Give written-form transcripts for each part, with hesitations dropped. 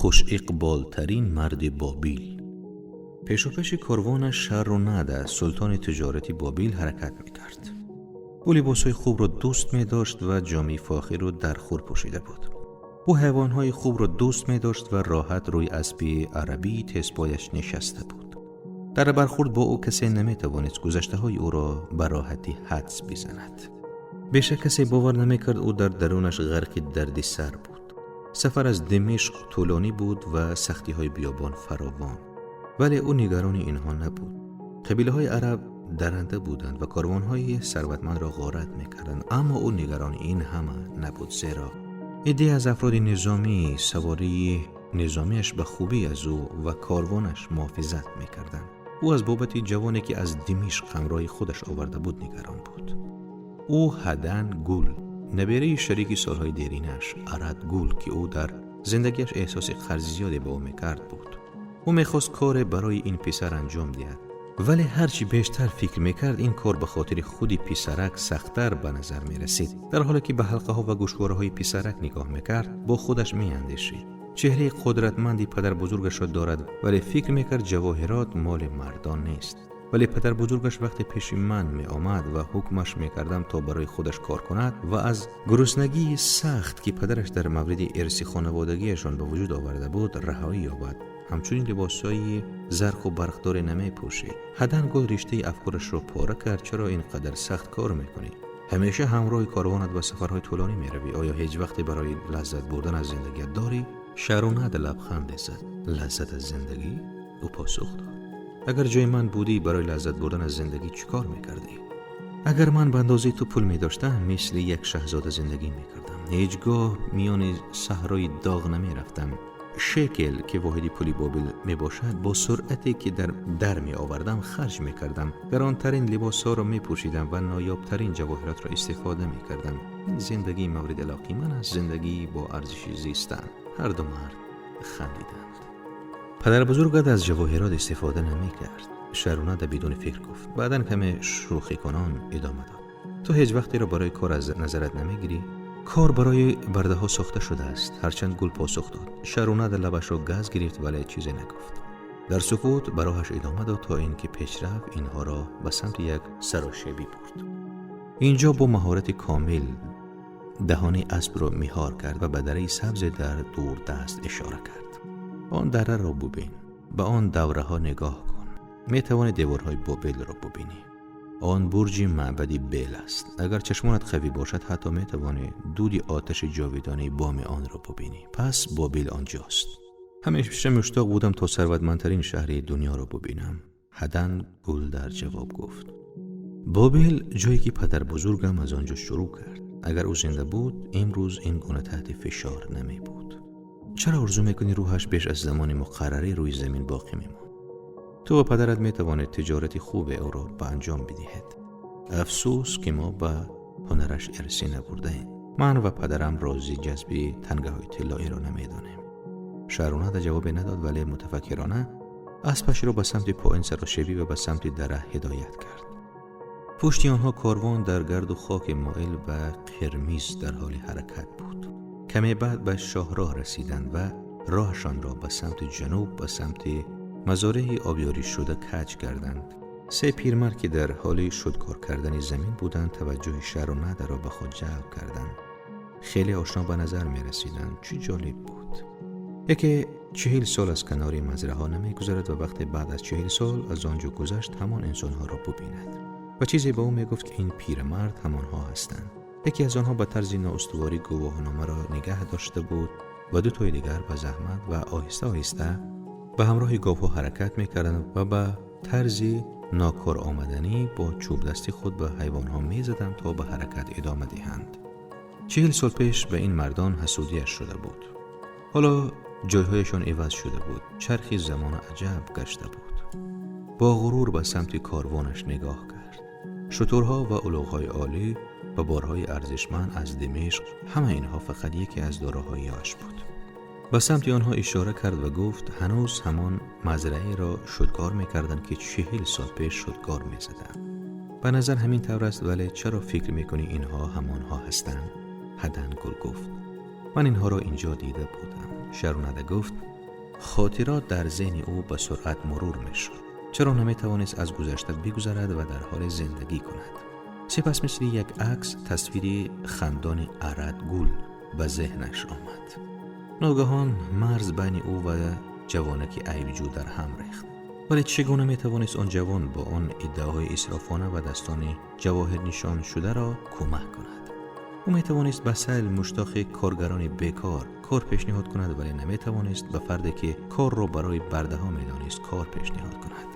Хушиқболтарин марди Бобил. Пешопеши корвонаш Шаррунада, султони тиҷорати Бобил, ҳаракат мекард. Ӯ либосҳои хубро дӯст медошт ва ҷомаи фохирро дар хур пӯшида буд. Ӯ ҳайвонҳои хубро дӯст медошт ва роҳат рӯи аспи арабии тезпояш нишаста буд. Дар бархӯрд бо ӯ касе наметавонист гузаштаҳои ӯро ба роҳатӣ ҳадс бизанад. Бешак, касе бовар намекард, ӯ дар дарунаш ғарқи дарди сар буд. Сафар аз Димишқ тӯлонӣ буд ва сахтиҳои биёбон фаровон, вале ӯ нигарони инҳо набуд. Қабилаҳои араб даранда буданд ва корвонҳои сарватмандро ғорат мекарданд, аммо ӯ нигарони ин ҳама набуд, зеро иддае аз афроди низомӣ савории низомиаш ба хубӣ аз ӯ ва корвонаш муҳофизат мекарданд. Ӯ аз бобати ҷавоне, ки аз Димишқ ҳамроҳи худаш оварда буд, нигарон буд. Ӯ Ҳадан Гул, набераи шарики солҳои деринаш Арад Гул, ки ӯ дар зиндагиаш эҳсоси қарзи зиёде ба ӯ мекард, буд. Ӯ мехост коре барои ин писар анҷом диҳад, вале ҳарчи бештар фикр мекард, ин кор ба хотири худи писарак сахттар ба назар мерасид. Дар ҳоле ки ба ҳалқаҳо ва гӯшвораҳои писарак нигоҳ мекард, бо худаш меандешид: чеҳраи қудратманди падарбузургашро дорад, вале фикр мекард, ҷавоҳирот моли мардон нест. Вале падарбузургаш вақте пеши ман меомад ва ҳукмаш мекардам, то барои худаш кор кунад ва аз гуруснагии сахт, ки падараш дар мавриди ирси хонаводагиашон ба вуҷуд оварда буд, раҳоӣ ёбад, ҳамчунин либосҳои зарқу барқдоре намепӯшид. Ҳадан Гул риштаи афкорашро пора кард: «Чаро ин қадар сахт кор мекунӣ? Ҳамеша ҳамроҳи корвонат ба сафарҳои тӯлонӣ меравӣ. Оё ҳеҷ вақте барои лаззат бурдан аз зиндагият дорӣ?» Шарунад лабханде зад. «Лаззат аз зиндагӣ?» ӯ посух дод. «Агар ҷои ман будӣ, барои лаззат бурдан аз зиндагӣ чӣ кор мекардӣ? Агар ман ба андозаи ту пул медоштам, мисли як шаҳзода зиндагӣ мекардам. Ҳеҷ гоҳ миёни саҳрои доғ намерафтам. Шекел, ки воҳиди пули Бобил мебошад, бо суръате ки дар меовардам, харҷ мекардам. Гаронтарин либосҳоро мепӯшидам ва ноёбтарин ҷавоҳиротро истифода мекардам. Ин зиндагии мавриди алоқи ман аст, зиндагии бо арзиши зистан.» Ҳар ду мард хандиданд. «Падарбузургат аз ҷавоҳирот истифода намекард», Шарунада бидуни фикр гуфт. Баъдан каме шӯхикунон идома дод: «Ту ҳеҷ вақтеро барои кор аз назарат намегирӣ. Кор барои бардаҳо сохта шудааст», ҳарчанд Гул посух дод. Шарунада лабашро газ гирифт, вале чизе нагуфт. Дар сукут ба роҳаш идома дод, то ин ки пешрав инҳоро ба самти як сарошебӣ бурд. Инҷо бо маҳорати комил даҳони аспро миҳор кард ва ба дараи сабзе дар дурдаст ишора кард. «Он дараро бубин, ба он давраҳо нигоҳ кун. Метавонӣ деворҳои Бобилро бубинӣ. Он бурҷи маъбади Бел аст. Агар чашмонат қавӣ бошад, ҳатто метавонӣ дуди оташи ҷовидонаи боми онро бубинӣ. Пас Бобил онҷост. Ҳамеша муштоқ будам, то сарватмандтарин шаҳри дунёро бубинам», Ҳадан Гул дар ҷавоб гуфт. «Бобил, ҷое ки падарбузургам аз он ҷо шурӯъ кард. Агар ӯ зинда буд, имрӯз ин гуна таҳти фишор намебуд. Чаро орзу мекунӣ рӯҳаш беш аз замони муқаррарӣ рӯи замин боқӣ мемонд? Ту ва падарат метавонед тиҷорати хубе ӯро ба анҷом бидиҳед. Афсӯс, ки мо ба ҳунараш ирсӣ набурдаем. Ман ва падарам рози ҷазби тангаҳои тиллоиро намедонем.» Шаҳрунада ҷавобе надод, вале мутафаккирона аспашро ба самти поин сарошебӣ ва ба самти дара ҳидоят кард. Пушти онҳо корвон дар гарду хоки моил ба қирмиз дар ҳоли ҳаракат буд. Каме баъд ба шоҳроҳ расиданд ва роҳашонро ба самти ҷануб, ба самти мазореҳи обёришуда каҷ карданд. Се пирмард, ки дар ҳоли шудкор кардани замин буданд, таваҷҷӯҳи Шаҳрунадаро ба худ ҷалб карданд. Хеле ошно ба назар мерасиданд. Чӣ ҷолиб буд! Яке 40 сол аз канори мазраҳо намегузарад ва вақте баъд аз 40 сол аз он ҷо гузашт, ҳамон инсонҳоро бубинад. Ва чизе ба ӯ мегуфт, ки ин пирамард ҳамонҳо ҳастанд. Яке аз онҳо ба тарзи ноустуворӣ гувоҳномаро нигаҳ дошта буд ва ду тои дигар ба заҳмат ва оҳиста оҳиста ба ҳамроҳи говҳо ҳаракат мекарданд ва ба тарзи нокоромаданӣ бо чӯбдасти худ ба ҳайвонҳо мезаданд, то ба ҳаракат идома диҳанд. 40 сол пеш ба ин мардон ҳасудиаш шуда буд. Ҳоло ҷойҳояшон иваз шуда буд. Чархи замона аҷаб гашта буд. Бо ғурур ба самти корвонаш нигоҳ кард. Шутурҳо ва улуғҳои олӣ ва борҳои арзишманд аз Димишқ, ҳама инҳо фақат яке аз дороҳоиаш буд. Ба самти онҳо ишора кард ва гуфт: ҳанӯз ҳамон мазраеро шудгор мекарданд, ки 40 сол пеш шудгор мезаданд. Ба назар ҳамин тавр аст, вале чаро фикр мекунӣ инҳо ҳамонҳо ҳастанд? Ҳадан Гул гуфт: «Ман инҳоро инҷо дида будам.» Шарунада гуфт: Хотирот дар зеҳни ӯ ба суръат мурур мешуд. Чаро наметавонист аз гузашта бигузарад ва дар ҳоли зиндагӣ кунад? Сипас мисли як акс тасвири хандони Арад Гул ба зеҳнаш омад. Ногаҳон марз байни ӯ ва ҷавонаки айбҷӯ дар ҳам рехт. Вале чӣ гуна метавонист он ҷавон бо он иддаоҳои исрофона ва дастони ҷавоҳирнишон шударо кӯмак кунад? Ӯ метавонист ба сайл муштоқи коргарони бекор кор пешниҳод кунад, вале наметавонист ба фарде ки корро барои бардаҳо медонист кор пешниҳод кунад.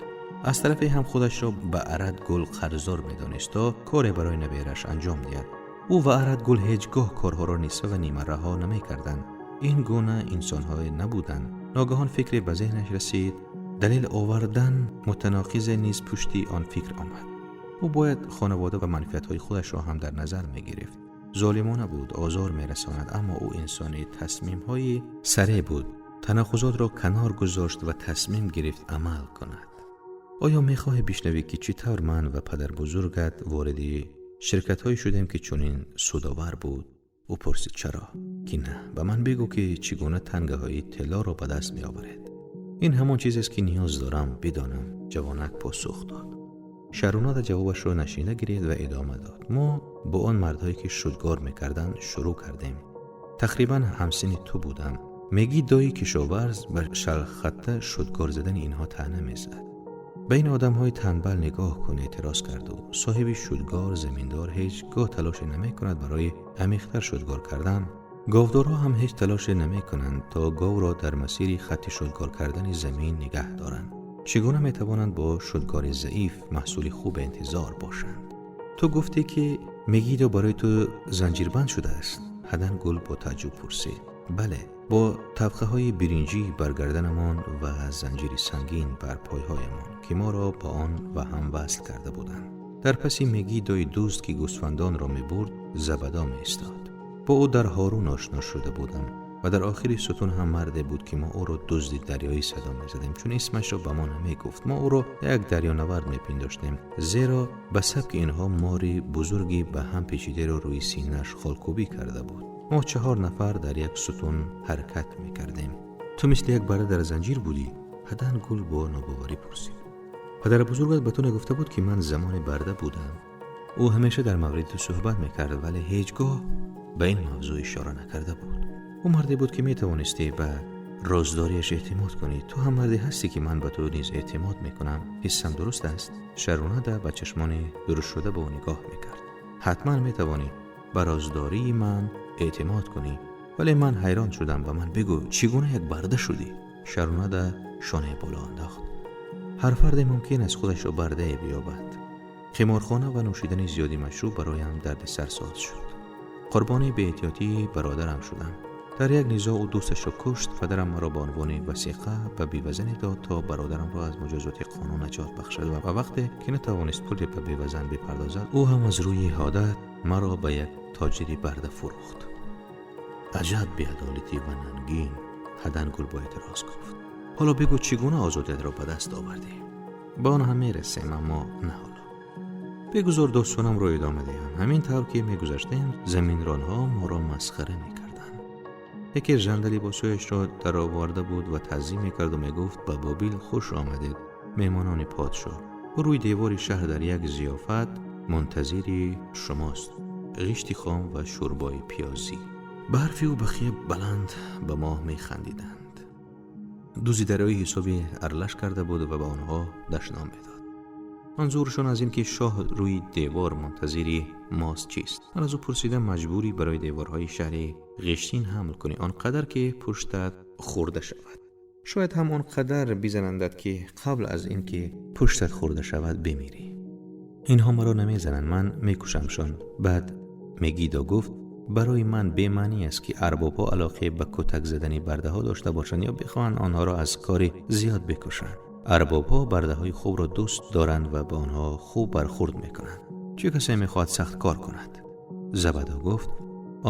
Аз тарафе ҳам худашро ба Арад Гул қарздор медонист то коре барои наберааш анҷом диҳад. Ӯ ва Арад Гул ҳеҷ гоҳ корҳоро нисфа ва нимараҳо намекарданд. Ин гуна инсонҳое набуданд. Ногаҳон фикре ба зеҳнаш расид. Далел овардан мутаноқизе низ пушти он фикр омад. Ӯ бояд хонавода ва манфиатҳои худашро ҳам дар назар мегирифт. Золимона буд, озор мерасонад, аммо ӯ инсони тасмимҳои сареъ буд. Танаққузотро канор гузошт ва тасмим гирифт амал кунад. Оё мехоҳӣ бишнавӣ ки чӣ тавр ман ва падарбузургат вориди ширкатҳое шудем ки чунин судовар буд? Ӯ пурсид: чаро ки на? Ба ман бигӯ ки чӣ гуна тангаҳои тиллоро ба даст меоваред. Ин ҳамон чизест ки ниёз дорам бидонам, ҷавонак посух дод. Шарунада ҷавобашро нашида гирифт ва идома дод. Мо бо он мардҳое ки шудгор мекарданд шурӯъ кардем. Тақрибан ҳамсини ту будам. Мегиддои кишоварз ба шалхатта шудгор задани инҳо таъна мезад. Ба ин одамҳои танбал нигоҳ кун, эътироз кард ӯ. Соҳиби шудгор, заминдор ҳеҷ гоҳ талоше намекунад барои амиқтар шудгор кардан. Говдорҳо ҳам ҳеҷ талоше намекунанд то говро дар масири хатти шудгор кардани замин нигаҳ доранд. Чӣ гуна метавонанд бо шудгори заиф маҳсули хуб интизор бошанд? Ту гуфтӣ ки Мегидо барои ту занҷирбанд шудааст? Ҳадан Гул бо таъҷуб пурсид. Бале, бо табқаҳои биринҷӣ бар гарданамон ва занҷири сангин бар пойҳоямон, ки моро ба он ва ҳам васл карда буданд. Дар паси Мегидои дӯст ки гӯсфандонро мебурд, Забадо меистод. Бо ӯ дар Ҳорун ошно шуда будам ва дар охири сутун ҳам марде буд ки мо ӯро дузди дарёӣ садо мезадем, чун исмашро ба мо намегуфт. Мо ӯро як дарёнавард мепиндоштем, зеро ба сабки инҳо мори бузурги ба ҳам печидаро рӯи синааш холкӯбӣ карда буд. Мо 4 нафар дар як сутун ҳаракат мекардем. Ту мисли як бара дар занҷир будӣ? Ҳадан Гул бо нобоварӣ пурсид. Падарбузургат ба ту нагуфта буд ки ман замоне барда будам? Ӯ ҳамеша дар мавриди ту суҳбат мекард, вале ҳеҷ гоҳ ба ин мавзӯъ ишора накарда буд. Ӯ марде буд ки метавонистӣ ба роздориаш эътимод кунӣ. Ту ҳам марде ҳастӣ ки ман ба ту низ эътимод мекунам. Ҳиссам дуруст аст? Шарунада ба чашмони дуруст шуда ба ӯ нигоҳ мекард. Ҳатман метавонӣ ба роздории ман эътимод кунӣ, вале ман ҳайрон шудам. Ба ман бигӯ, чӣ гуна як барда шудӣ? Шарунада шонаи боло андохт. Ҳар фарде мумкин аст худашро бардае биёбад. Қиморхона ва нӯшидани зиёди машруб бароям дардисарсоз шуд. Қурбони беэҳтиётии бародарам шудам. Дар як низоъ ӯ дӯсташро кушт. Падарам маро ба унвони васиқа ба бевазане дод то бародарамро аз муҷозоти қонун наҷот бахшад ва вақте ки натавонист пуле ба бевазан бипардозад, ӯ ҳам аз рӯи ҳодат маро ба як тоҷири барда фурӯхт. Аҷаб беадолатӣ ва нангин, Ҳадан Гул бо эътироз гуфт. Ҳоло бигӯ чӣ гуна озодиятро ба даст овардӣ? Ба он ҳам мерасем, аммо на ҳоло. Бигузор достонамро идома диҳам. Ҳамин тавр ки мегузаштем, заминронҳо моро масхара мекарданд. Яке жанда либосҳояшро дароварда буд ва таъзим мекард ва мегуфт: ба Бобил хуш омадед, меҳмонони подшоҳ. Ӯ рӯи девори шаҳр дар як зиёфат мунтазири шумост, ғишти хом ва шӯрбои пиёзӣ. Ба ҳарфи ӯ бақия баланд ба моҳ механдиданд. Дузи дарёи ҳисоби арлаш карда буд ва ба онҳо дашном медод. Манзурашон аз ин ки шоҳ рӯи девор мунтазири мост чист? Ман аз ӯ пурсидам: маҷбурӣ барои деворҳои шаҳри ғиштин ҳамл кунӣ он қадар ки пуштат хӯрда шавад. Шояд ҳам он қадар бизанандад ки қабл аз ин ки пуштат хӯрда шавад бимирӣ. Инҳо маро намезананд, ман мекушамшон. Баъд Мегидо гуфт: барои ман бемаънӣ аст ки арбобҳо алоқе ба кӯтак задани бардаҳо дошта бошанд ё бихоҳанд онҳоро аз кори зиёд бикушанд. Арбобҳо бардаҳои хубро дӯст доранд ва ба онҳо хуб бархӯрд мекунанд. Чӣ касе мехоҳад сахт кор кунад? Забадо гуфт: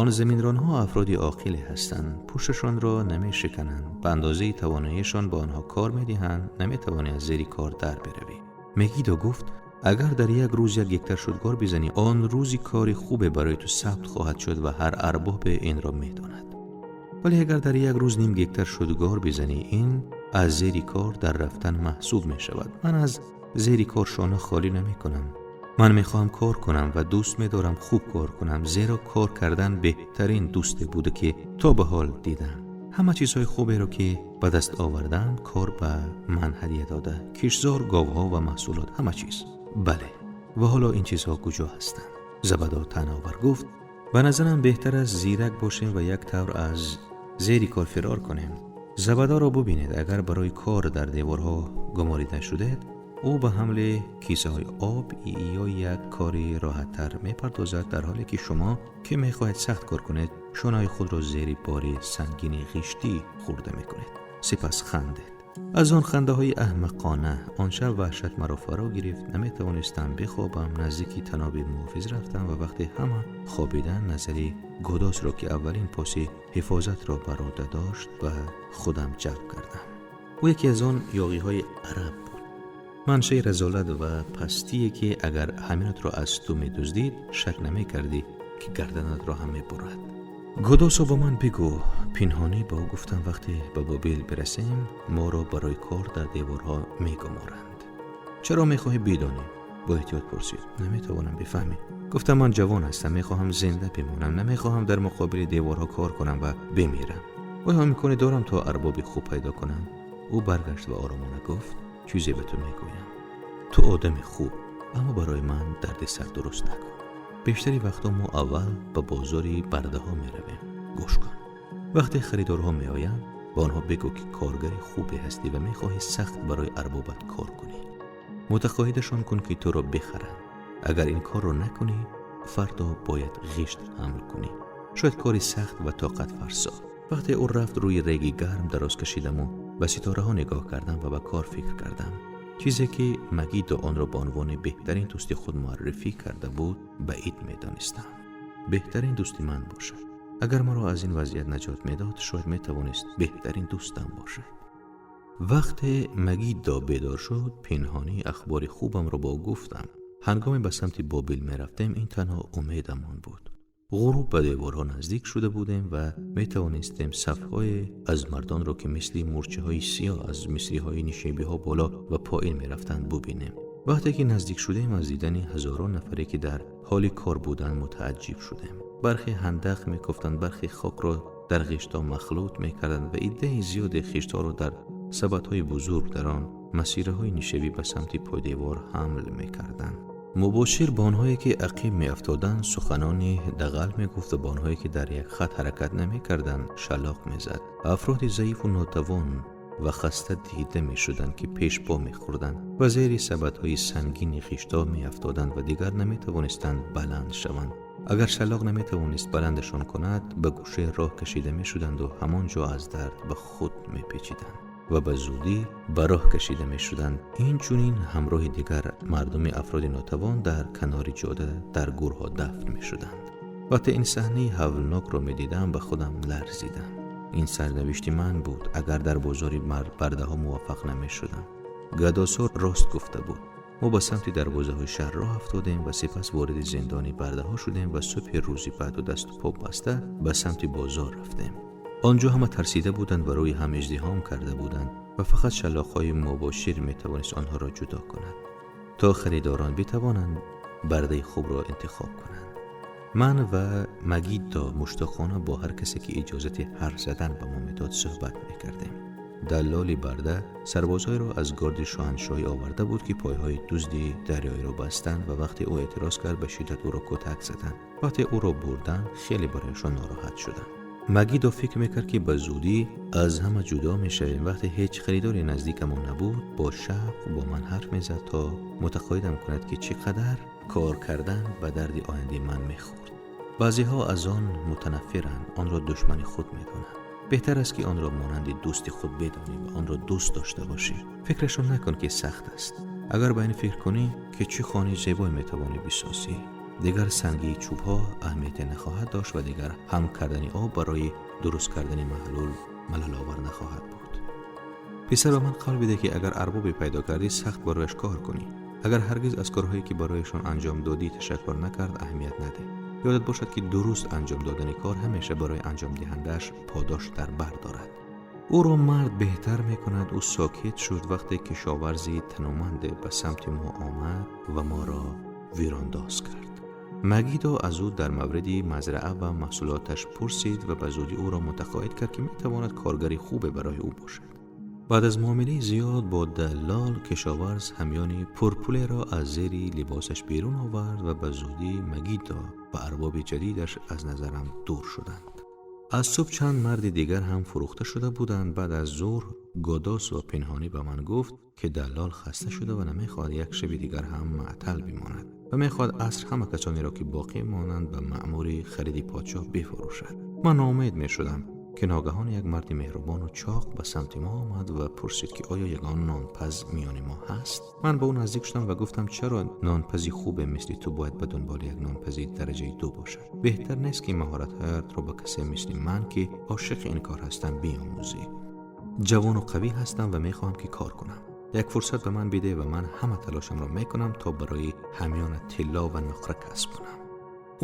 он заминронҳо афроди оқиле ҳастанд, пӯшташонро намешикананд, ба андозаи тавоноиашон ба онҳо кор медиҳанд, наметавонӣ аз зери кор дар биравӣ. Мегидо гуфт: агар дар як рӯз 1 гектар шудгор бизанӣ, он рӯзи кори хубе барои ту сабт хоҳад шуд ва ҳар арбобе инро медонад. вале агар дар як рӯз ним гектар шудгор бизанӣ, ин аз зери кор дар рафтан маҳсуб мешавад. Ман аз зери кор шона холӣ намекунам. Ман мехоҳам кор кунам ва дӯст медорам хуб кор кунам, зеро кор кардан беҳтарин дӯсте буда, ки то ба ҳол дидам. Ҳама чизҳои хуберо, ки ба даст овардам, кор ба ман ҳадия дода. Киштзор, говҳо ва маҳсулот, ҳама чиз. Бале, ва ҳоло ин чизҳо куҷо ҳастанд? Забадо таънаовар гуфт: ба назарам беҳтар аст зирак бошем ва як тавр аз зери кор фирор кунем. Забадоро бубинед, агар барои кор дар деворҳо гуморида шудед, ӯ ба ҳамли кисаҳои об ё як кори роҳаттар мепардозад, дар ҳоле ки шумо, ки мехоҳед сахт кор кунед, шонаи худро зери бори сангини ғиштӣ хӯрда мекунед. Сипас хандед. Аз он хандаҳои аҳмақона. Он шаб ваҳшат маро фаро гирифт. Наметавонистам бихобам. Наздики таноби муҳофиз рафтам ва вақте ҳама хобидан, назари Гудосро, ки аввалин поси ҳифозатро бар уҳда дошт, ба худам ҷалб кардам. Ӯ яке аз он ёғиҳои араб буд. Маншаи разолат ва пастие, ки агар ҳаминатро аз ту медуздид, шак намекардӣ, ки гарданатро ҳам мебурад. Гудосо, ба ман бигӯ, пинҳонӣ ба ӯ гуфтам, вақте ба Бобил бирасем, моро барои кор дар деворҳо мегуморанд. Чаро мехоҳӣ бидонӣ? Бо эҳтиёт пурсид. Наметавонам бифаҳмӣ. Гуфтам: ман ҷавон ҳастам, мехоҳам зинда бимонам, намехоҳам дар муқобили деворҳо кор кунам ва бимирам. Оё имконе дорам то арбоби хуб пайдо кунам? Ӯ баргашт ва оромона гуфт: чизе ба ту мегӯям. Ту одами хуб, аммо барои ман дарди сар дуруст накун. Бештари вақтҳо мо аввал ба бозори бардаҳо меравем. Гӯш кун, вақте харидорҳо меоянд, ба онҳо бигӯ, ки коргари хубе ҳастӣ ва мехоҳӣ сахт барои арбобат кор кунӣ. Мутақоидашон кун, ки туро бихаранд. Агар ин корро накунӣ, фардо бояд ғишт ҳамл кунӣ, шояд кори сахт ва тоқатфарсо. Вақте ӯ рафт, рӯи реги гарм дароз кашидаму ба ситораҳо нигоҳ кардам ва ба кор фикр кардам. Чизе ки Магидо онро ба унвони беҳтарин дӯсти худ муаррифӣ карда буд, баид медонистам. Беҳтарин дӯсти ман бошад. Агар маро аз ин вазъият наҷот медод, шояд метавонист беҳтарин дӯстам бошад. Вақте Магидо бедор шуд, пинҳонӣ ахбори хубамро ба ӯ гуфтам. Ҳангоме ба самти Бобил мерафтем, ин танҳо умедамон буд. Ғуруб ба деворҳо наздик шуда будем ва метавонистем сафҳое аз мардонро, ки мисли мӯрчаҳои сиёҳ аз мисриҳои нишебиҳо боло ва поин мерафтанд, бубинем. Вақте ки наздик шудем, аз дидани ҳазорон нафаре, ки дар ҳоли кор буданд, мутааҷҷиб шудем. Бархе ҳандақ мекофтанд, бархе хокро дар ғиштҳо махлут мекарданд ва иддаи зиёде хиштҳоро дар сабадҳои бузург дар он масираҳои нишебӣ ба самти пойдевор ҳамл мекарданд. Мубошир ба онҳое, ки ақиб меафтоданд, суханони дағал мегуфт ва ба онҳое, ки дар як хат ҳаракат намекарданд, шалоқ мезад. Афроди заифу нотавон ва хаста дида мешуданд, ки пешпо мехӯрданд ва зери сабадҳои сангини хиштҳо меафтоданд ва дигар наметавонистанд баланд шаванд. Агар шалоқ наметавонист баландашон кунад, ба гӯшаи роҳ кашида мешуданду ҳамон ҷо аз дард ба худ мепечиданд ва ба зудӣ ба роҳ кашида мешуданд. Инчунин ҳамроҳи дигар мардуми афроди нотавон дар канори ҷода дар гурҳо дафн мешуданд. Вақте ин саҳнаи ҳавлнокро медидам, ба худам ларзидам. Ин сарнавишти ман буд, агар дар бозори бардаҳо муваффақ намешудам. Гадосо рост гуфта буд. Мо ба самти дарвозаҳои шаҳр роҳ афтодем ва сипас вориди зиндони бардаҳо шудем ва субҳи рӯзи баъду дасту по баста ба самти бозор рафтем. Он ҷо ҳама тарсида буданд ва рӯи ҳам издиҳом карда буданд ва фақат шалоқҳои мубошир метавонист онҳоро ҷудо кунад, то харидорон битавонанд бардаи хубро интихоб кунанд. Ман ва Магиддо муштоқона бо ҳар касе, ки иҷозати ҳарф задан ба мо медод, суҳбат мекардем. Даллоли барда сарбозҳоеро аз горди шоҳаншоҳӣ оварда буд, ки пойҳои дузди дарёиро бастанд ва вақте ӯ эътироз кард, ба шиддат ӯро кӯтак заданд. Вақте ӯро бурданд, хеле барояшон нороҳат шуданд. Магидо фикр мекард, ки ба зудӣ аз ҳама ҷудо мешавем. Вақте ҳеҷ харидоре наздикамон набуд, бо шавқ бо ман ҳарф мезад, то мутақоидам кунад, ки чӣ қадар кор кардан ба дарди ояндаи ман мехӯрд. Баъзеҳо аз он мутанаффиранд, онро душмани худ медонанд. Беҳтар аст, ки онро монанди дӯсти худ бидонӣ ва онро дӯст дошта бошӣ. Фикрашон накун, ки сахт аст. Агар ба ин фикр кунӣ, ки чӣ хонаи зебое метавонӣ бисозӣ, дигар сангии чӯбҳо аҳамияте нахоҳад дошт ва дигар ҳам кардани об барои дуруст кардани маҳлул малаловар нахоҳад буд. Писар, ба ман қавл биде, ки агар арбобе пайдо кардӣ, сахт барояш кор кунӣ. Агар ҳаргиз аз корҳое, ки барояшон анҷом додӣ, ташаккур накард, аҳамият надеҳ. Ёдат бошад, ки дуруст анҷом додани кор ҳамеша барои анҷомдиҳандааш подош дар бар дорад. Ӯро мард беҳтар мекунад. Ӯ сокит шуд вақте кишоварзи тануманде ба самти мо омад ва моро вирондоз кард. Магидо аз ӯ дар мавриди мазраъа ва маҳсулоташ пурсид ва ба зудӣ ӯро мутақоид кард, ки метавонад коргари хубе барои ӯ бошад. Баъд аз муомилаи зиёд бо даллол, кишоварз ҳамёни пурпулеро аз зери либосаш берун овард ва ба зудӣ Магидо ва арбоби ҷадидаш аз назарам дур шуданд. Аз субҳ чанд марди дигар ҳам фурӯхта шуда буданд. Баъд аз зуҳр Годос ва пинҳонӣ ба ман гуфт, ки даллол хаста шуда ва намехоҳад як шаби дигар ҳам маътал бимонад ва мехоҳад аср ҳама касонеро, ки боқӣ монанд, ба маъмури хариди подшоҳ бифурӯшад. Ман ноумед мешудам, ки ногаҳон як марди меҳрубону чоқ ба самти мо омад ва пурсид, ки оё ягон нонпаз миёни мо ҳаст. Ман ба ӯ наздик шудам ва гуфтам: чаро нонпази хубе мисли ту бояд ба дунболи як нонпази дараҷаи ду бошад? Беҳтар нест, ки маҳоратҳоятро ба касе мисли ман, ки ошиқи ин кор ҳастам, биомӯзӣ? Ҷавону қавӣ ҳастам ва мехоҳам, ки кор кунам. Як фурсат ба ман биде ва ман ҳама талошамро мекунам, то барои ҳамёна тилло ва нуқра касб кунам.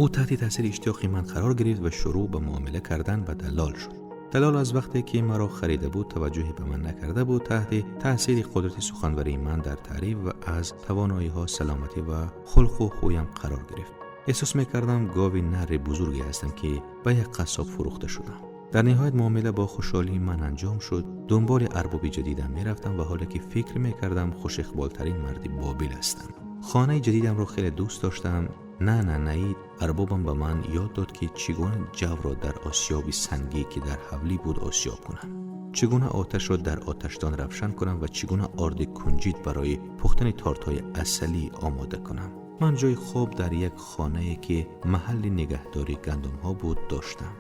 Ӯ таҳти таъсири иштиёқи ман қарор гирифт ва шурӯъ ба муомила кардан ба даллол шуд. Даллол аз вақте ки маро харида буд, таваҷҷӯҳе ба ман накарда буд. Таҳти таъсири қудрати суханварии ман дар таъриф ва аз тавоноиҳо, саломатӣ ва хулқу хӯям қарор гирифт. Эҳсос мекардам, гови нари бузурге ҳастам, ки ба як қассоб фурӯхта шудам. Дар ниҳоят муомила бо хушҳолии ман анҷом шуд. Дунболи арбоби ҷадидам мерафтам ва ҳоле ки фикр мекардам, хушиқболтарин марди Бобил ҳастам. Хонаи ҷадидамро хеле дӯст доштам. На Наид, арбобам, ба ман ёд дод, ки чӣ гуна ҷавро дар осиёби сангӣ, ки дар ҳавлӣ буд, осиёб кунам, чӣ гуна оташро дар оташдон равшан кунам ва чӣ гуна орди кунҷид барои пухтани тортҳои асалӣ омода кунам. Ман ҷои хоб дар як хонае, ки маҳалли нигаҳдории гандумҳо буд, доштам.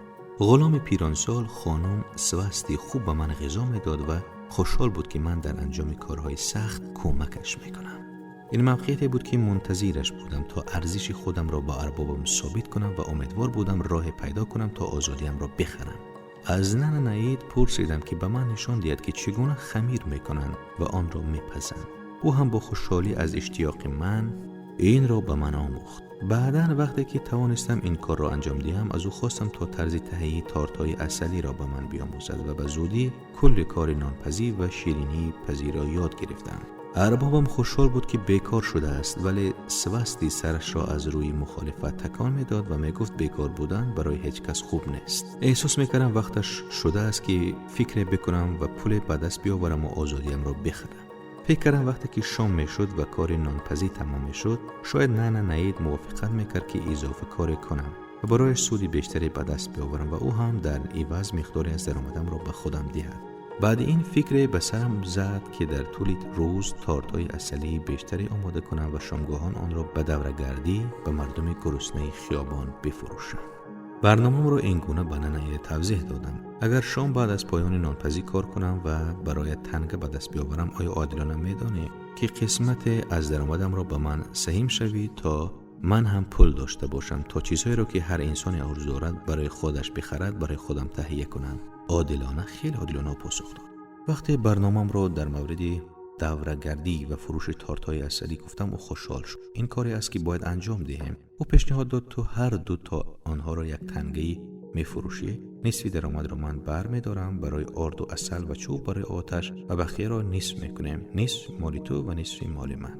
Ғуломи пиронсол хонум Свасти хуб ба ман ғизо медод ва хушҳол буд, ки ман дар анҷоми корҳои сахт кӯмакаш мекунам. Ин мавқеияте буд, ки мунтазираш будам, то арзиши худамро ба арбобам собит кунам ва умедвор будам роҳе пайдо кунам, то озодиамро бихарам. Аз Нана Наид пурсидам, ки ба ман нишон диҳад, ки чӣ гуна хамир мекунанд ва онро мепазанд. Ӯ ҳам бо хушҳолӣ аз иштиёқи ман инро ба ман омӯхт. Баъдан вақте ки тавонистам ин корро анҷом диҳам, аз ӯ хостам, то тарзи таҳияи тортҳои асалиро ба ман биомӯзад ва ба зудӣ кулли кори нонпазӣ ва ширинии пазиро ёд гирифтам. Арбобам хушҳол буд, ки бекор шудааст, вале Свасти сарашро аз рӯи мухолифат такон медод ва мегуфт, бекор будан барои ҳеҷ кас хуб нест. Эҳсос мекардам, вақташ шудааст, ки фикре бикунам ва пуле ба даст биёварам ва озодиамро бихарам. Фикр кардам, вақте ки шом мешуд ва кори нонпазӣ тамом мешуд, шояд Нана Наид мувофиқат мекард, ки изофа коре кунам ва барояш суди бештаре ба даст биёварам ва ӯ ҳам дар иваз миқдоре аз даромадамро ба худам диҳад. Баъди ин фикре ба сарам зад, ки дар тӯли рӯз тортҳои асалии бештаре омода кунам ва шомгоҳон онро ба даврагардӣ ба мардуми гуруснаи хиёбон бифурӯшам. Барномаамро ин гуна ба Нана тавзеҳ додам: агар шом баъд аз поёни нонпазӣ кор кунам ва бароят танга ба даст биёварам, оё одилона медонӣ, ки қисмате аз даромадамро ба ман саҳим шавӣ, то ман ҳам пул дошта бошам, то чизҳоеро, ки ҳар инсоне орзу дорад барои худаш бихарад, барои худам таҳия кунам? Одилона, хеле одилона посух дод. Вақте барномаамро дар мавриди даврагардӣ ва фурӯши тортҳои асалӣ гуфтам, ӯ хушҳол шуд. Ин коре аст, ки бояд анҷом диҳем. Ӯ пешниҳод дод: ту ҳар ду то онҳоро як тангаи мефурӯшӣ, нисфи даромадро ман бар медорам барои орду асал ва чӯб барои оташ ва бақияро нисф мекунем, нисф моли ту ва нисфи моли ман.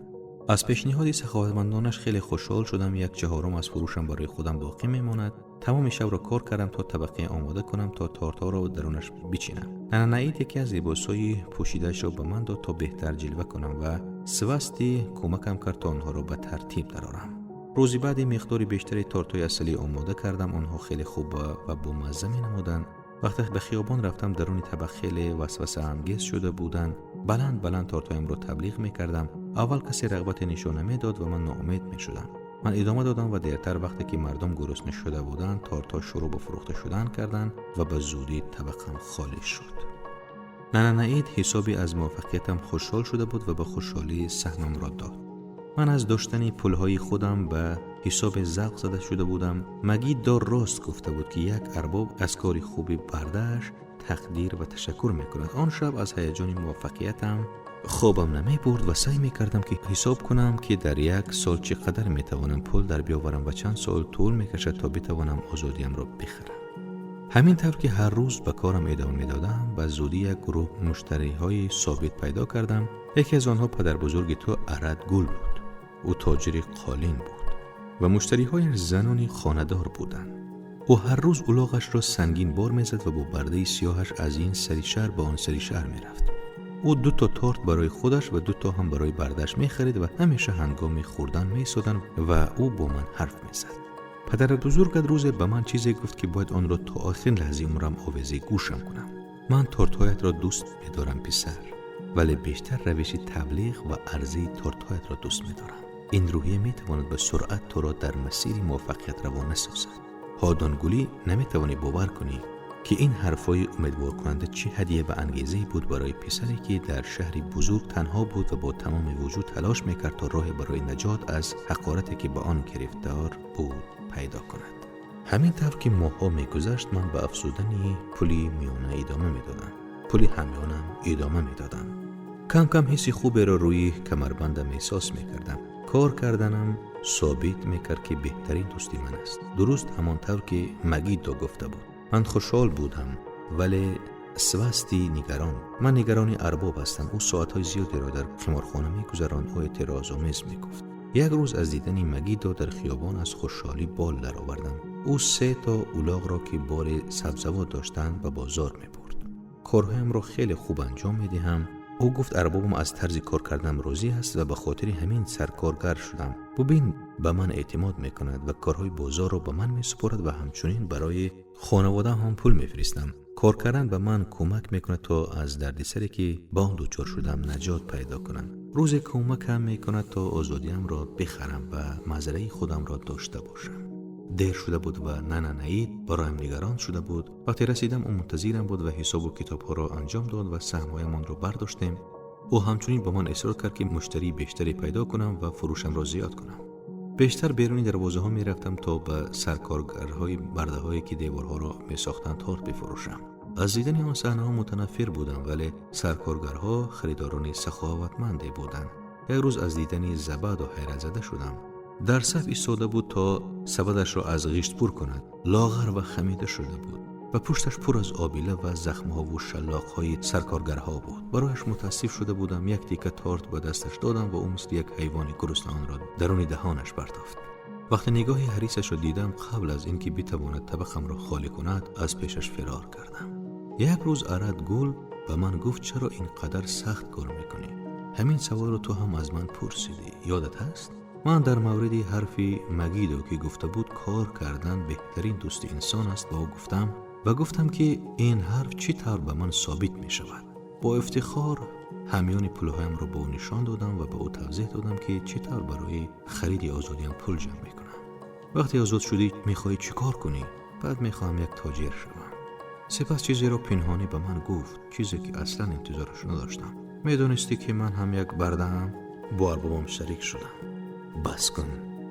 Аз пешниҳоди саховатмандонаш хеле хушҳол шудам. Як чаҳорум аз фурӯшам барои худам боқӣ мемонад. Тамоми шабро кор кардам, то табақе омода кунам, то тортҳоро дарунаш бичинам. Нананаид яке аз либосҳои пӯшидаашро ба ман дод, то беҳтар ҷилва кунам, ва Свасти кӯмакам кард, то онҳоро ба тартиб дарорам. Рӯзи баъди миқдори бештари тортҳои асалӣ омода кардам. Онҳо хеле хуб ва бомазза менамуданд. Вақте ба хиёбон рафтам, даруни табақ хеле васвасаангез шуда буданд. Баланд баланд тортҳоямро таблиғ мекардам. Аввал касе рағбате нишон намедод ва ман ноумед мешудам. Ман идома додам ва дертар, вақте ки мардум гурусна шуда буданд, тортҳо шурӯъ ба фурӯхта шудан карданд ва ба зудӣ табақам холӣ шуд. Нананаид ҳисоби аз муваффақиятам хушҳол шуда буд ва ба хушҳолӣ саҳмамро дод. Ман аз доштани пулҳои худам ба ҳисоби завқ зада шуда будам. Магиддо рост гуфта буд, ки як арбоб аз кори хуби бардааш тақдир ва ташаккур мекунад. Он шаб аз ҳаяҷони муваффақиятам хобам намебурд ва саъй мекардам, ки ҳисоб кунам, ки дар як сол чӣ қадар метавонам пул дар биёварам ва чанд сол тӯл мекашад, то битавонам озодиамро бихарам. Ҳамин тавр ки ҳар рӯз ба корам идома медодам, ба зудӣ як гурӯҳ муштариҳои собит пайдо кардам. Яке аз онҳо падарбузурги ту Арад Гул буд. Ӯ тоҷири қолин буд ва муштариҳояш занони хонадор буданд. Ӯ ҳар рӯз улоғашро сангин бор мезад ва бо бардаи сиёҳаш аз ин сари шаҳр ба он сари шаҳр мерафт. Ӯ 2 то торт барои худаш ва 2 то ҳам барои бардааш мехарид ва ҳамеша ҳангоми хӯрдан меистоданд ва ӯ бо ман ҳарф мезад. Падарбузургат рӯзе ба ман чизе гуфт, ки бояд онро то охирин лаҳзаи умрам овезаи гӯшам кунам. «Ман тортҳоятро дӯст медорам, писар, вале бештар равиши таблиғ ва арзаи тортҳоятро дӯст медорам. Ин рӯҳия метавонад ба суръат туро дар масири муваффақият равона созад». Ҳодонгулӣ, наметавонӣ бовар кунӣ, ки ин ҳарфҳои умедворкунанда чӣ ҳадия ва ангезае буд барои писаре, ки дар шаҳри бузург танҳо буд ва бо тамоми вуҷуд талош мекард, то роҳе барои наҷот аз ҳақорате, ки ба он гирифтор буд, пайдо кунад. Ҳамин тавр ки моҳҳо мегузашт, ман ба афзудани пули миёна идома медодам, пули ҳамёнам идома медодам. Кам кам ҳисси хуберо рӯи камарбандам эҳсос мекардам. Кор карданам собит мекард, ки беҳтарин дӯсти ман аст, дуруст ҳамон тавр ки Магиддо гуфта буд. Ман хушҳол будам, вале свасти нигарон. Ман нигарони арбоб ҳастам. Ӯ соатҳои зиёдеро дар қиморхона мегузаронд. Ӯ эътирозомез мегуфт. Як рӯз аз дидани Магиддо дар хиёбон аз хушҳолӣ бол даровардам. Ӯ се то улоғро, ки бори сабзавот доштанд, ба бозор мебурд. Корҳоямро хеле хуб анҷом медиҳам. Ӯ гуфт, арбобам аз тарзи кор карданам розӣ аст ва ба хотири ҳамин саркоргар шудам. Бубин, ба ман эътимод мекунад ва корҳои бозорро ба ман месупорад ва ҳамчунин барои хонаводаам ҳам пул мефиристам. Кор кардан ба ман кӯмак мекунад, то аз дардисаре, ки ба он дучор шудам, наҷот пайдо кунам. Рӯзе кӯмакам мекунад, то озодиамро бихарам ва мазраи худамро дошта бошам. Дер шуда буд ва Нананаид бароям нигарон шуда буд. Вақте расидам, ӯ мунтазирам буд ва ҳисобу китобҳоро анҷом дод ва саҳмҳоямонро бардоштем. Ӯ ҳамчунин ба ман исрор кард, ки муштарии бештаре пайдо кунам ва фурӯшамро зиёд кунам. Бештар беруни дарвозаҳо мерафтам, то ба саркоргарҳои бардаҳое, ки деворҳоро месохтанд, торт бифурӯшам. Аз дидани он саҳнаҳо мутанаффир будам, вале саркоргарҳо харидорони саховатманде буданд. Як рӯз аз дидани Забадо ҳайратзада шудам. Дар саф истода буд, то сабадашро аз ғишт пур кунад. Лоғар ва хамида шуда буд ва пушташ пур аз обила ва захмҳову шаллоқҳои саркоргарҳо буд. Барояш мутаассиф шуда будам. Як тика торт ба дасташ додам ва ӯ мисли як ҳайвони гурусна онро даруни даҳонаш партофт. Вақте нигоҳи ҳарисашро дидам, қабл аз ин ки битавонад табақамро холӣ кунад, аз пешаш фирор кардам. Як рӯз Арад Гул ба ман гуфт: «Чаро ин қадар сахт кор мекунӣ? Ҳамин саволро ту ҳам аз ман пурсидӣ, ёдат ҳаст?» Ман дар мавриди ҳарфи Магидо, ки гуфта буд, кор кардан беҳтарин дӯсти инсон аст, ба ӯ гуфтам ва гуфтам, ки ин ҳарф чӣ тавр ба ман собит мешавад. Бо ифтихор ҳамёни пулҳоямро ба ӯ нишон додам ва ба ӯ тавзеҳ додам, ки чӣ тавр барои хариди озодиам пул ҷамъ мекунам. «Вақте озод шудӣ, мехоҳӣ чӣ кор кунӣ?» «Баъд мехоҳам як тоҷир шавам». Сипас чизеро пинҳонӣ ба ман гуфт, чизе ки аслан интизораш надоштам: «Медонистӣ, ки ман ҳам як бардаам? Бо арбобам шарик шудам». «Бас кун,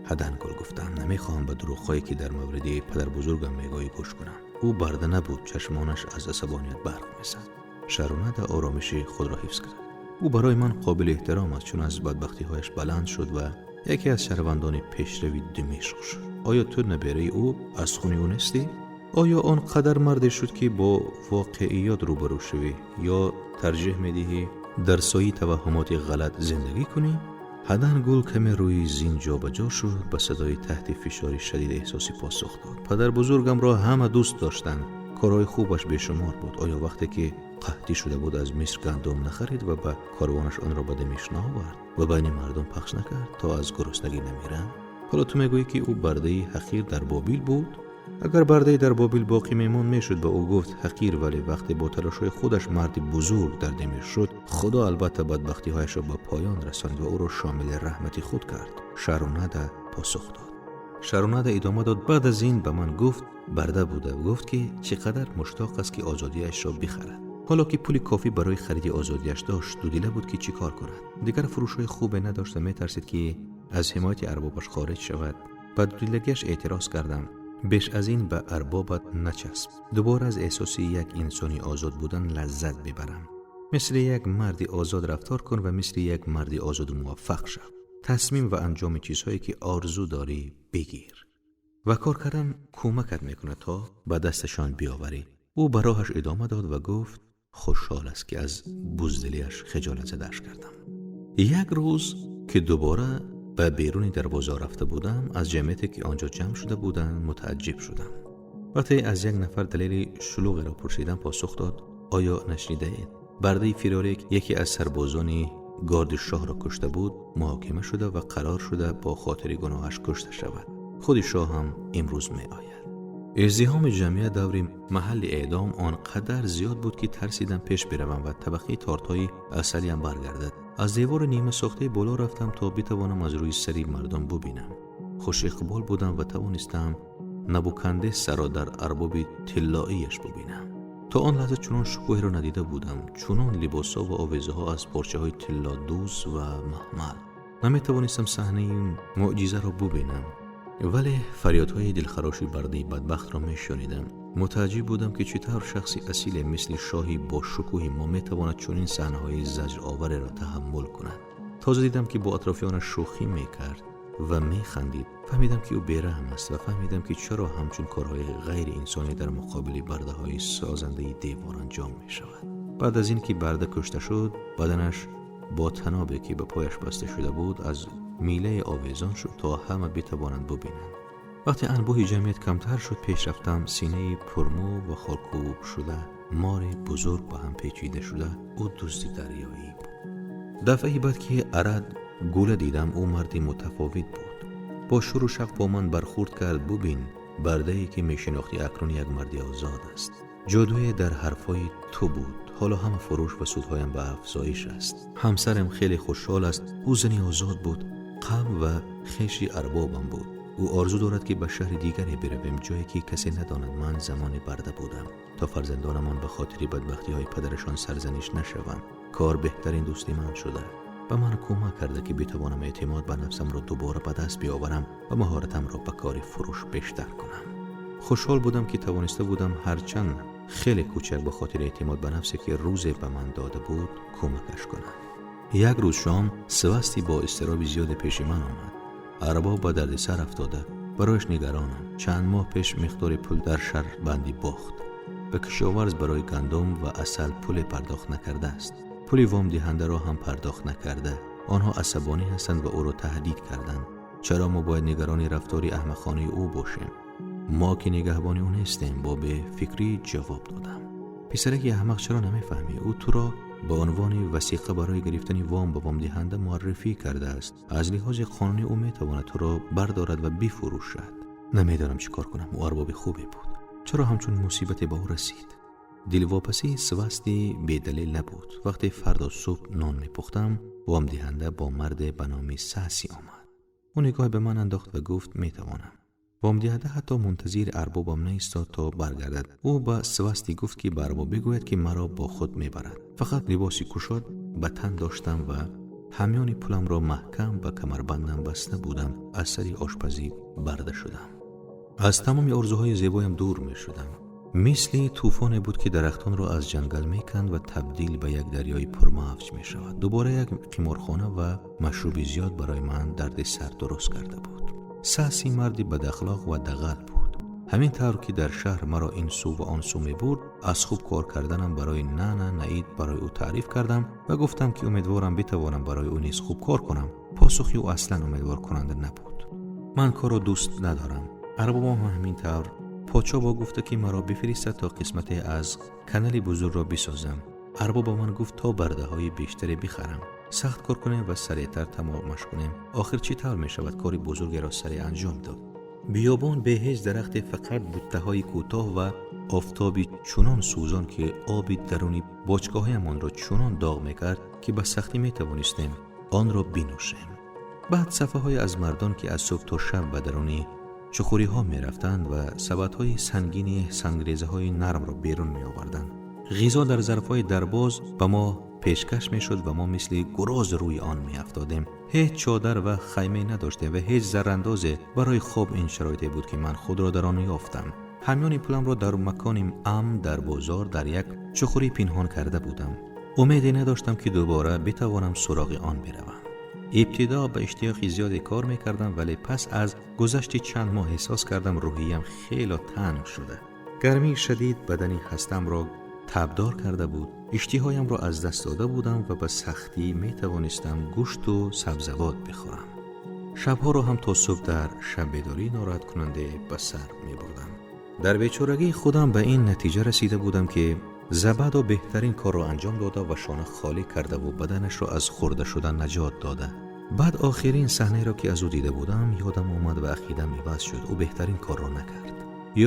Ҳадангул», гуфтам. «Намехоҳам ба дурӯғҳое, ки дар мавриди падарбузургам мегӯӣ, гӯш кунам. Ӯ барда набуд». Чашмонаш аз асабоният барқ мезад. Шарунада оромиши худро ҳифз кард. «Ӯ барои ман қобили эҳтиром аст, чун аз бадбахтиҳояш баланд шуд ва яке аз шаҳрвандони пешрави Димишқ шуд. Оё ту набераи ӯ аз хуни ӯ нестӣ? Оё он қадар марде шуд, ки бо воқеиёт рӯбарӯ шавӣ, ё тарҷеҳ медиҳӣ дар сояи таваҳҳумоти ғалат зиндагӣ кунӣ?» Ҳадангул каме рӯи зин ҷобаҷо шуд, ба садои таҳти фишори шадиди эҳсосӣ посух дод: «Падарбузургамро ҳама дӯст доштанд. Корҳои хубаш бешумор буд. Оё вақте ки қаҳтӣ шуда буд, аз Миср гандум нахарид ва ба корвонаш онро ба Димишқ наовард ва байни мардум пахш накард, то аз гуруснагӣ намиранд? Ҳоло ту мегӯӣ, ки ӯ бардаи ҳақир дар Бобил буд. Агар бардае дар Бобил боқӣ мемонд, мешуд ба ӯ гуфт ҳақир, вале вақте бо талошҳои худаш марди бузург дар Димишқ шуд, Худо албатта бадбахтиҳояшро ба поён расонид ва ӯро шомили раҳмати худ кард», Шарунада посух дод. Шарунада идома дод: «Баъд аз ин ба ман гуфт, барда буда, гуфт, ки чӣ қадар муштоқ аст, ки озодиашро бихарад. Ҳоло ки пули кофӣ барои хариди озодиаш дошт, дудила буд, ки чӣ кор кунад. Дигар фурӯшҳои хубе надошт ва метарсид, ки аз ҳимояти арбобаш хориҷ шавад. Ба дудилагиаш эътироз кардам. Беш аз ин ба арбобат начасп. Дубора аз эҳсоси як инсони озод будан лаззат бибарам. Мисли як марди озод рафтор кун ва мисли як марди озоду муваффақ шав. Тасмим ва анҷоми чизҳое ки орзу дорӣ бигир. Ва кор кардан кӯмакат мекунад то ба дасташон биёварӣ. Ӯ ба роҳаш идома дод ва гуфт хушҳол аст ки аз буздилиаш хиҷолат задааш кардам. Як рӯз ки дубора ба беруни дарвоза рафта будам, аз ҷамъияте ки он ҷо ҷамъ шуда буданд мутааҷҷиб шудам. Вақте аз як нафар далели шулуғеро пурсидам, посух дод: оё нашнидаед? Бардаи фирорӣ яке аз сарбозони горди шоҳро кушта буд, муҳокима шуда ва қарор шуда бо хотири гуноҳаш кушта шавад. Худи шоҳ ҳам имрӯз меояд. Издиҳоми ҷамъият даври маҳалли эъдом он қадар зиёд буд ки тарсидам пеш биравам ва табақаи тортҳои асалиам баргардад. Аз девори нимасохтаи боло рафтам то битавонам аз рӯи сари мардум бубинам. Хушиқбол будам ва тавонистам Набукандесаро дар арбоби тиллоияш бубинам. То он лаҳза чунон шукӯҳеро надида будам, чунон либосҳо ва овезаҳо аз порчаҳои тиллодӯз ва маҳмал. Наметавонистам саҳнаи мӯъҷизаро бубинам, вале фарёдҳои дилхароши бардаи бадбахтро мешунидам. Мутааҷҷиб будам ки чӣ тавр шахси асиле мисли шоҳи бошукӯҳи мо метавонад чунин саҳнаҳои заҷровареро таҳаммул кунад. Тоза дидам ки бо атрофиёнаш шӯхӣ мекард ва механдид. Фаҳмидам ки ӯ бераҳм аст ва фаҳмидам ки чаро ҳамчун корҳои ғайриинсонӣ дар муқобили бардаҳои созандаи девор анҷом мешавад. Баъд аз ин ки барда кушта шуд, баданаш бо танобе ки ба пояш баста шуда буд аз милае овезон шуд то ҳама битавонанд бубинанд. Вақте анбӯҳи ҷамъият камтар шуд, пеш рафтам. Синаи пурмӯ ва хоркӯб шуда, мори бузург ба ҳам печида шуда, ӯ дузди дарёӣ буд. Дафъаи баъд ки Арад гула дидам, ӯ марди мутафовит буд. Бо шуру шавқ бо ман бархӯрд кард. Бубин, бардае ки мешинохтӣ акнун як марди озод аст. Ҷодуе дар ҳарфҳои ту буд. Ҳоло ҳама фурӯш ва судҳоям ба афзоиш аст. Ҳамсарам хеле хушҳол аст. Ӯ зани озод буд, қавм ва хеши арбобам буд. Ӯ орзу дорад ки ба шаҳри дигаре биравем, ҷое ки касе надонад ман замоне барда будам, то фарзандонамон ба хотири бадбахтиҳои падарашон сарзаниш нашаванд. Кор беҳтарин дӯсти ман шуда, ба ман кӯмак карда ки битавонам эътимод ба нафсамро дубора ба даст биёварам ва маҳоратамро ба кори фурӯш бештар кунам. Хушҳол будам ки тавониста будам ҳарчанд хеле кӯчак ба хотири эътимод ба нафсе ки рӯзе ба ман дода буд кӯмакаш кунам. Як рӯз шом Севасти бо изтироби зиёде пеши ман омад. Арбоб ба дардисар афтода, барояш нигаронам. Чанд моҳ пеш миқдори пул дар шартбандӣ бохт. Ба кишоварз барои гандум ва асал пуле пардохт накардааст. Пули вомдиҳандаро ҳам пардохт накарда. Онҳо асабонӣ ҳастанд ва ӯро таҳдид карданд. Чаро мо бояд нигарони рафтори аҳмақонаи ӯ бошем? Мо ки нигаҳбони ӯ нестем, бо бефикрӣ ҷавоб додам. Писараки аҳмақ, чаро намефаҳмӣ? Ӯ туро ба унвони васиқа барои гирифтани вом ба вомдиҳанда муаррифӣ кардааст. Аз лиҳози қонунӣ ӯ метавонад туро бардорад ва бифурӯшад. Намедонам чӣ кор кунам. Ӯ арбоби хубе буд. Чаро ҳамчун мусибате ба ӯ расид? Дилвопасии Севасти бедалел набуд. Вақте фардо субҳ нон мепухтам, вомдиҳанда бо марде ба номи Саси омад. Ӯ нигоҳе ба ман андохт ва гуфт метавонам. Вомдиҳанда ҳатто мунтазири арбобам наистод то баргардад. Ӯ ба Севасти гуфт ки ба арбоб бигӯяд ки маро бо худ мебарад. Фақат либоси кушод ба тан доштам ва ҳамёни пуламро маҳкам ба камарбандам баста будам. Аз сари ошпазӣ барда шудам. Аз тамоми орзуҳои зебоям дур мешудам. Мисли тӯфоне буд ки дарахтонро аз ҷангал меканд ва табдил ба як дарёи пурмавҷ мешавад. Дубора як қиморхона ва машруби зиёд барои ман дарди сар дуруст карда буд. Саси марди бадахлоқ ва дағал буд. Ҳамин тавр ки дар шаҳр маро ин сӯ ва он сӯ мебурд, аз хуб кор карданам барои Нана Наид барои ӯ таъриф кардам ва гуфтам ки умедворам битавонам барои ӯ низ хуб кор кунам. Посухи ӯ аслан умедворкунанда набуд. Ман корро дӯст надорам. Арбобам ҳам ҳамин тавр. Подшоҳ бо гуфта ки маро бифиристад то қисмате аз канали бузургро бисозам. Арбоб ба ман гуфт то бардаҳои бештаре бихарам, сахт кор кунем ва сареътар тамомаш кунем. Охир чӣ тавр мешавад кори бузургеро сареъ анҷом дод? Биёбон бе ҳеҷ дарахте, фақат буттаҳои кӯтоҳ ва офтоби чунон сӯзон ки оби даруни бочкаҳоямонро чунон доғ мекард ки ба сахтӣ метавонистем онро бинӯшем. Баъд сафҳаҳое аз мардон ки аз субҳ то шаб ба даруни чуқуриҳо мерафтанд ва сабадҳои сангини сангрезаҳои нармро берун меоварданд. Ғизо дар зарфҳои дарбоз ба мо пешкаш мешуд ва мо мисли гуроз рӯи он меафтодем. Ҳеҷ чодар ва хайме надоштем ва ҳеҷ зарандозе барои хоб. Ин шароите буд, ки ман худро дар он ёфтам. Ҳамёни пуламро дар макони амн дар бозор дар як чуқурӣ пинҳон карда будам. Умеде надоштам, ки дубора битавонам суроғи он биравам. Ибтидо ба иштиёқи зиёде кор мекардам, вале пас аз гузашти чанд моҳ эҳсос кардам, рӯҳиям хело танг шуда. Гармии шадид бадани хастамро табдор карда буд. Иштиҳоямро аз даст дода будам ва ба сахтӣ метавонистам гӯшту сабзавот бихӯрам. Шабҳоро ҳам то субҳ дар шаббедорӣ нороҳаткунанде ба сар мебурдам. Дар бечорагии худам ба ин натиҷа расида будам, ки Забадо беҳтарин корро анҷом дода ва шона холӣ кардаву баданашро аз хӯрда шудан наҷот дода. Баъд охирин саҳнаеро, ки аз ӯ дида будам, ёдам омад ва ақидам иваз шуд: ӯ беҳтарин корро накард.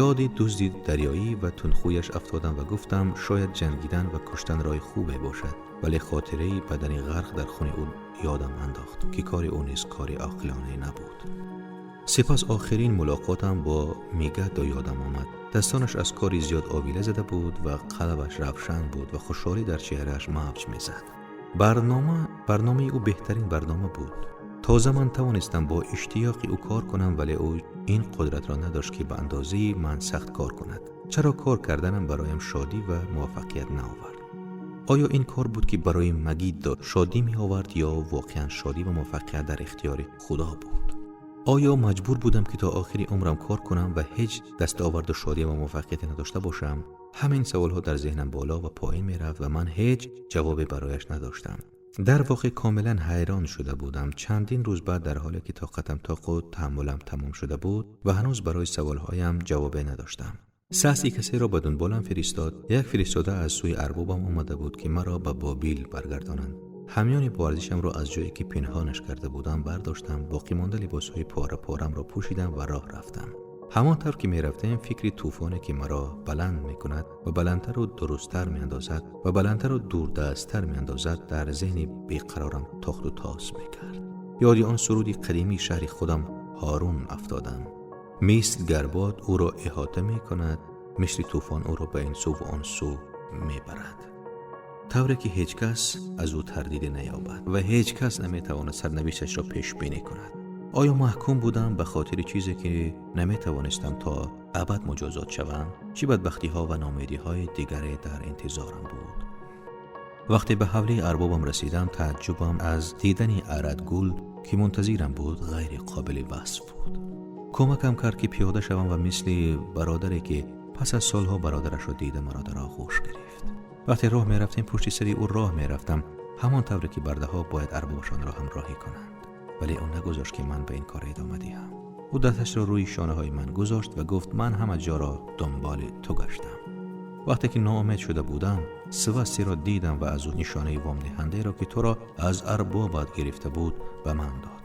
Ёди дузди дарёӣ ва тундхӯяш афтодам ва гуфтам, шояд ҷангидан ва куштан роҳи хубе бошад, вале хотираи бадани ғарқ дар хуни ӯ ёдам андохт, ки кори ӯ низ кори оқилонае набуд. Сипас охирин мулоқотам бо Мегиддо ёдам омад. Дастонаш аз кори зиёд овила зада буд ва қалбаш равшан буд ва хушҳолӣ дар чеҳрааш мавҷ мезад. Барномаи ӯ беҳтарин барнома буд. Тоза ман тавонистам бо иштиёқи ӯ кор кунам, вале ӯ ин қудратро надошт, ки ба андозаи ман сахт кор кунад. Чаро кор карданам бароям шодӣ ва муваффақият наовард? Оё ин кор буд, ки барои Магиддо шодӣ меовард, ё воқеан шодӣ ва муваффақият дар ихтиёри Худо буд? Оё маҷбур будам, ки то охири умрам кор кунам ва ҳеҷ дастоварду шодӣ ва муваффақияте надошта бошам? Ҳамин саволҳо дар зеҳнам боло ва поин мерафт ва ман ҳеҷ ҷавобе барояш надоштам. Дар воқеъ комилан ҳайрон шуда будам. Чандин рӯз баъд, дар ҳоле ки тоқатам тоқу таҳаммулам тамом шуда буд ва ҳанӯз барои саволҳоям ҷавобе надоштам, Саси касеро ба дунболам фиристод. Як фиристода аз сӯи арбобам омада буд, ки маро ба Бобил баргардонанд. Ҳамёни боарзишамро аз ҷое, ки пинҳонаш карда будам, бардоштам, боқимонда либосҳои пора порамро пӯшидам ва роҳ рафтам. Ҳамон тавр ки мерафтем, фикри тӯфоне, ки маро баланд мекунад ва баландтару дурусттар меандозад ва баландтару дурдасттар меандозад, дар зеҳни беқарорам тохту тоз мекард. Ёди он суруди қадимии шаҳри худам Ҳорун афтодам: мисл гардбод ӯро иҳота мекунад, мисли тӯфон ӯро ба ин сӯ ву он сӯ мебарад, тавре ки ҳеҷ кас аз ӯ тардиде наёбад ва ҳеҷ кас наметавонад сарнавишташро пешбинӣ кунад. Оё маҳкум будам ба хотири чизе, ки наметавонистам, то абад муҷозот шавам? Чӣ бадбахтиҳо ва ноумедиҳои дигаре дар интизорам буд? Вақте ба ҳавлии арбобам расидам, тааҷҷубам аз дидани Арадгул, ки мунтазирам буд, ғайри қобили васф буд. Кӯмакам кард, ки пиёда шавам ва мисли бародаре, ки пас аз солҳо бародарашро дида, маро дар оғӯш гирифт. Вақте роҳ мерафтем, пушти сари ӯ роҳ мерафтам, ҳамон тавре ки бардаҳо бояд арбобашонро ҳамроҳӣ кунанд. Вале ӯ нагузошт, ки ман ба ин кор идома диҳам. Ӯ дасташро рӯи шонаҳои ман гузошт ва гуфт: «Ман ҳама ҷоро дунболи ту гаштам. Вақте ки ноумед шуда будам, Сивастиро дидам ва аз ӯ нишонаи вомдиҳандаеро, ки туро аз арбобат гирифта буд, ба ман дод.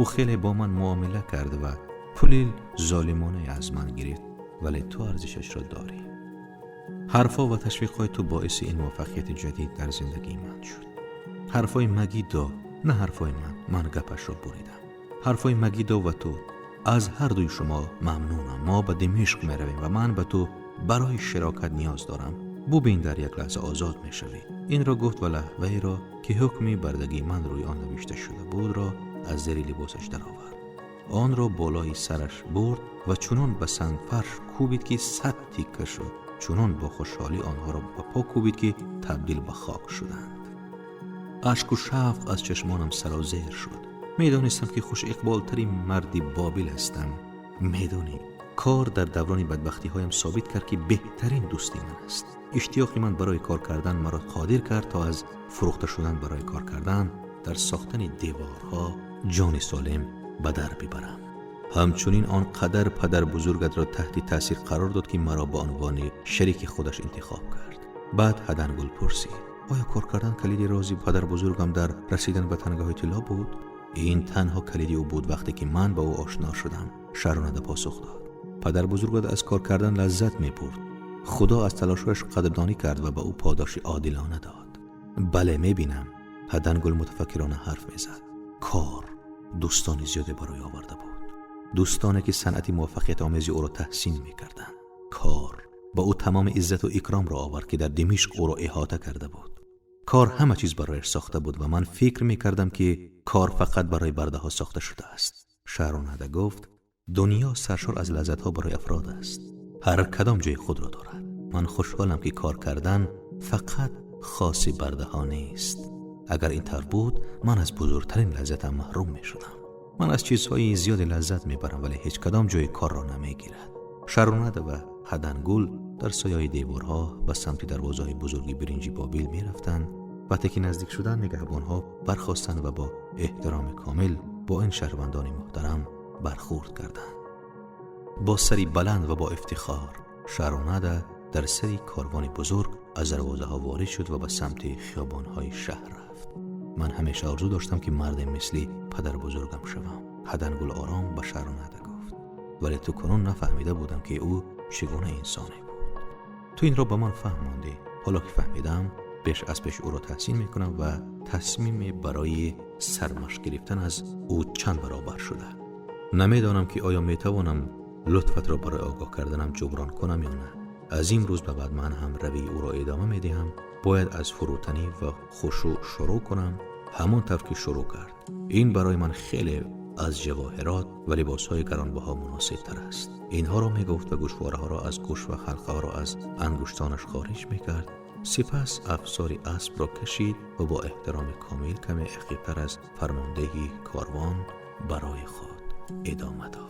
Ӯ хеле бо ман муомила кард ва пули золимонае аз ман гирифт, вале ту арзишашро дорӣ. Ҳарфҳо ва ташвиқҳои ту боиси ин муваффақияти ҷадид дар зиндагии ман шуд. Ҳарфҳои Магиддо, на ҳарфҳои ман. Ман гапашро буридам. Ҳарфҳои Магиддо ва ту. Аз ҳар дуи шумо мамнунам. Мо ба Димишқ меравем ва ман ба ту барои широкат ниёз дорам. Бубин, дар як лаҳза озод мешавӣ». Инро гуфт ва лаҳваеро, ки ҳукми бардагии ман рӯи он навишта шуда будро, аз зери либосаш даровард, онро болои сараш бурд ва чунон ба сангфарш кӯбид, ки 100 тикка шуд. Чунон бо хушҳолӣ онҳоро ба по кӯбид, ки табдил ба хок шуданд. Ашку шавқ аз чашмонам сарозер шуд. Медонистам, ки хушиқболтарин марди Бобил ҳастам. Медонӣ, кор дар даврони бадбахтиҳоям собит кард, ки беҳтарин дӯсти ман аст. Иштиёқи ман барои кор кардан маро қодир кард, то аз фурӯхта шудан барои кор кардан дар сохтани деворҳо ҷони солим ба дар бибарам. Ҳамчунин он қадар падарбузургатро таҳти таъсир қарор дод, ки маро ба унвони шарики худаш интихоб кард. Баъд Ҳадангул пурсид: «Оё кор кардан калиди рози падарбузургам дар расидан ба тангаҳои тилло буд?» «Ин танҳо калиди ӯ буд, вақте ки ман ба ӯ ошно шудам», Шаронада посух дод. «Падарбузургат аз кор кардан лаззат мебурд. Худо аз талошҳояш қадрдонӣ кард ва ба ӯ подоши одилона дод». «Бале, мебинам». Ҳадангул мутафаккирона ҳарф мезад. Кор дӯстони зиёде барои оварда буд, дӯстоне, ки санъати муваффақиятомези ӯро таҳсин мекарданд. Кор ба ӯ тамоми иззату икромро овард, ки дар Димишқ ӯро иҳота карда буд. Кор ҳама чиз барояш сохта буд ва ман фикр мекардам, ки кор фақат барои бардаҳо сохта шудааст. Шаҳрунада гуфт: дунё саршор аз лаззатҳо барои афрод аст. Ҳар кадом ҷои худро дорад. Ман хушҳолам, ки кор кардан фақат хоси бардаҳо нест. Агар ин тавр буд, ман аз бузургтарин лаззатам маҳрум мешудам. Ман аз чизҳои зиёде лаззат мебарам, вале ҳеҷ кадом ҷои корро намегирад. Шаҳрунада ва Ҳадангул дар сояи деворҳо ба самти дарвозаҳои бузурги биринҷи Бобил мерафтанд. Вақте ки наздик шуданд, нигаҳбонҳо бархостанд ва бо эҳтироми комил бо ин шаҳрвандони муҳтарам бархӯрд карданд. Бо сари баланд ва бо ифтихор Шаҳрунада дар сари корвони бузург аз дарвозаҳо ворид шуд ва ба самти хиёбонҳои шаҳр рафт. Ман ҳамеша орзу доштам, ки марде мисли падарбузургам шавам, Ҳадангул ором ба Шаҳрунада гуфт. Вале ту кунун нафаҳмида будам, ки ӯ чӣ гуна инсоне буд. Ту инро ба ман фаҳмондӣ. Ҳоло ки фаҳмидам, беш аз пеш ӯро таҳсин мекунам ва тасмиме барои сармашқ гирифтан аз ӯ чанд баробар шуда. Намедонам, ки оё метавонам лутфатро барои огоҳ карданам ҷуброн кунам ё на. Аз имрӯз ба баъд ман ҳам равии ӯро идома медиҳам. Бояд аз фурӯтанӣ ва хушӯъ шурӯъ кунам, ҳамон тавр ки шурӯъ кард. Ин барои ман хеле аз ҷавоҳирот ва либосҳои гаронбаҳо муносибтар аст. Инҳоро мегуфт ва гӯшвораҳоро аз гӯш ва ҳалқаҳоро аз ангуштонаш хориҷ мекард. Сипас афсори аспро кашид ва бо эҳтироми комил каме ақибтар аз фармондеҳи корвон барои худ идома дод.